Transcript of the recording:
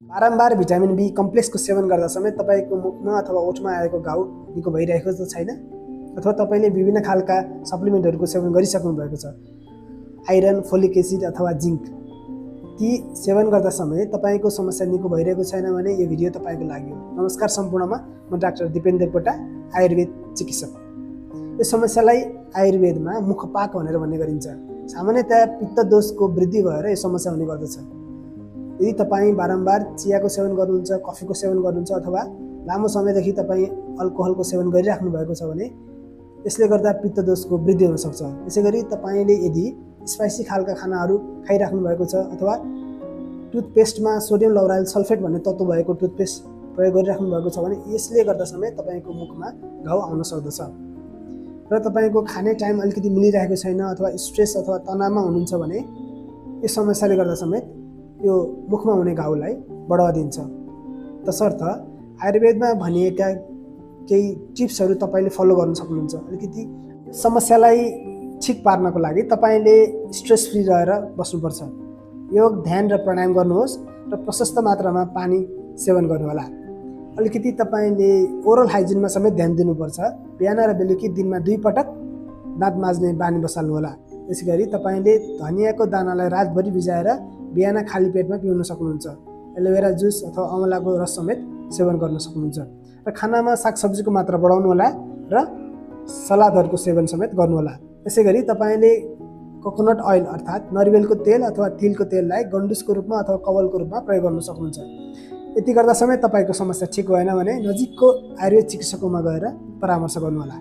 बारम्बार vitamin be कम्प्लेक्सको सेवन गर्दा समेत तपाईँको मुखमा अथवा ओठमा आएको घाउ निको भइरहेको त छैन, अथवा तपाईँले विभिन्न खालका सप्लिमेन्टहरूको सेवन गरिसक्नु भएको छ, आइरन, फोलिक एसिड अथवा जिङ्क, ती सेवन गर्दा समेत तपाईँको समस्या निको भइरहेको छैन भने यो भिडियो तपाईँको लागि हो। नमस्कार सम्पूर्णमा, म डाक्टर दिपेन देवकोटा, आयुर्वेद चिकित्सक। यो समस्यालाई आयुर्वेदमा मुखपाक भनेर भन्ने गरिन्छ। सामान्यतया पित्त दोषको वृद्धि भएर यो समस्या हुने गर्दछ। यदि तपाईँ बारम्बार चियाको सेवन गर्नुहुन्छ, कफीको सेवन गर्नुहुन्छ अथवा लामो समयदेखि तपाईँ अल्कोहलको सेवन गरिराख्नु भएको छ भने यसले गर्दा पित्त दोषको वृद्धि हुन सक्छ। यसैगरी तपाईँले यदि स्पाइसी खालका खानाहरू खाइराख्नु भएको छ अथवा टुथपेस्टमा सोडियम लौराइल सल्फेट भन्ने तत्त्व भएको टुथपेस्ट प्रयोग गरिराख्नु भएको छ भने यसले गर्दा समेत तपाईँको मुखमा घाउ आउन सक्दछ। र तपाईँको खाने टाइम अलिकति मिलिरहेको छैन अथवा स्ट्रेस अथवा तनावमा हुनुहुन्छ भने यो समस्याले गर्दा समेत यो मुखमा हुने घाउलाई बढावा दिन्छ। तसर्थ आयुर्वेदमा भनिएका केही टिप्सहरू तपाईँले फलो गर्न सक्नुहुन्छ। अलिकति समस्यालाई ठिक पार्नको लागि तपाईँले स्ट्रेस फ्री रहेर बस्नुपर्छ। योग, ध्यान र प्राणायाम गर्नुहोस् र प्रशस्त मात्रामा पानी सेवन गर्नुहोला। अलिकति तपाईँले ओरल हाइजिनमा समेत ध्यान दिनुपर्छ। बिहान र बेलुकी दिनमा 2 पटक दाँत माझ्ने बानी बसाल्नुहोला। त्यसैगरी तपाईँले धनियाको दानालाई रातभरि भिजाएर बिहान खाली पेटमा पिउन सक्नुहुन्छ। एलोभेरा जुस अथवा अमलाको रस समेत सेवन गर्न सक्नुहुन्छ। र खानामा सागसब्जीको मात्रा बढाउनु होला र सलादहरूको सेवन समेत गर्नुहोला। त्यसैगरी तपाईँले कोकोनट अयल अर्थात् नरिवलको तेल अथवा तिलको तेललाई गन्डुसको रूपमा अथवा कवलको रूपमा प्रयोग गर्न सक्नुहुन्छ। यति गर्दा समेत तपाईँको समस्या ठिक भएन भने नजिकको आयुर्वेद चिकित्सककोमा गएर परामर्श गर्नुहोला।